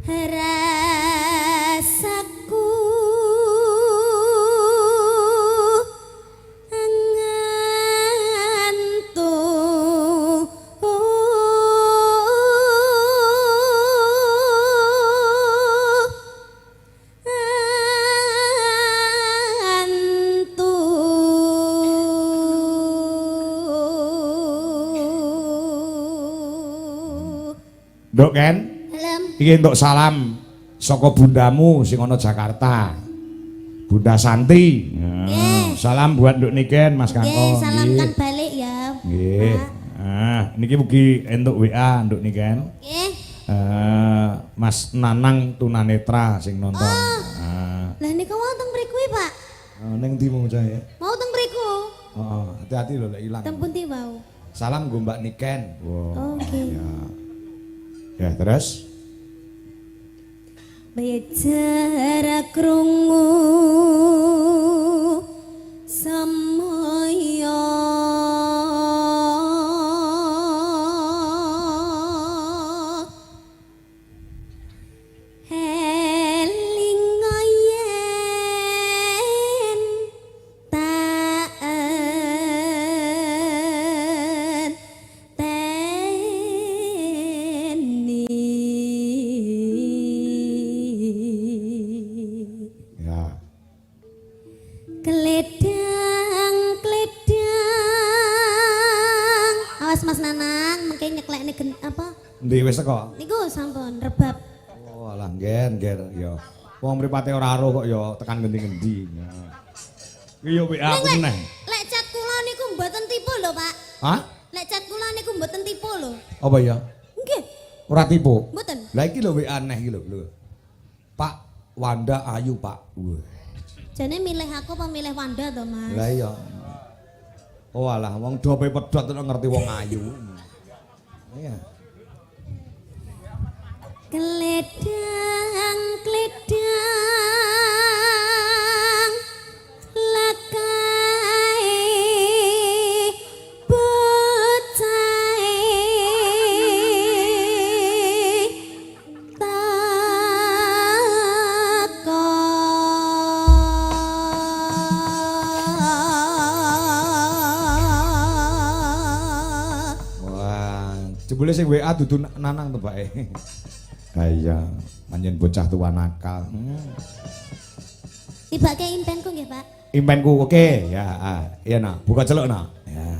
Rasaku ngantuk. Antuk. Nduk Ken, Dalem. Iki entuk salam saka bundamu sing ana Jakarta. Bunda Santi. Nggih. Salam buat Nduk Niken, Mas Kangko. Nggih, salamkan Nggih. balik ya. Nggih. Pak. Ah, niki mugi entuk WA Nduk Niken. Nggih. Mas Nanang tunanetra sing nonton. Oh. Ah. Lah niku mau teng mriku iki, Pak. Ning ndi mau cah ya? Mau teng mriku. Heeh, hati-hati lho lek ilang. Teng pundi wau? Salam nggo Mbak Niken. Wah. Oh, nggih. Ya. Ya, terus Bicara krungu samaya, eling yen tak enteni. Ya. Kledang kledang. Awas Mas Nanang, mengke nyeklekne apa? Endi wis teko? Niku sampun rebab. Oh, alah ngger, ngger ya. Wong mripate ora ero kok ya tekan ngendi-ngendi. Ya. Iki yo WA aku meneh. Lek cat kula niku mboten tipe lho, Pak. Hah? Lek cat kula niku mboten tipe lho. Apa ya? Nggih, Ora tipe. mboten. Lah iki lho WA neh iki lho, lho. Pak Wanda Ayu, Pak. Wah. Jane milih aku apa milih Wanda to, Mas? Lah iya. Oh alah wong dope pedhot kok ngerti wong ayu. Iya. Kledang kledang lakae bocahe teko. Wah, jebule sing WA dudu Nanang to, Pak. Ha iya, pancen bocah tua nakal. Tibake impenku nggih, Pak. Impenku oke, ya, ah, iya nak, buka celuk nak. Ya.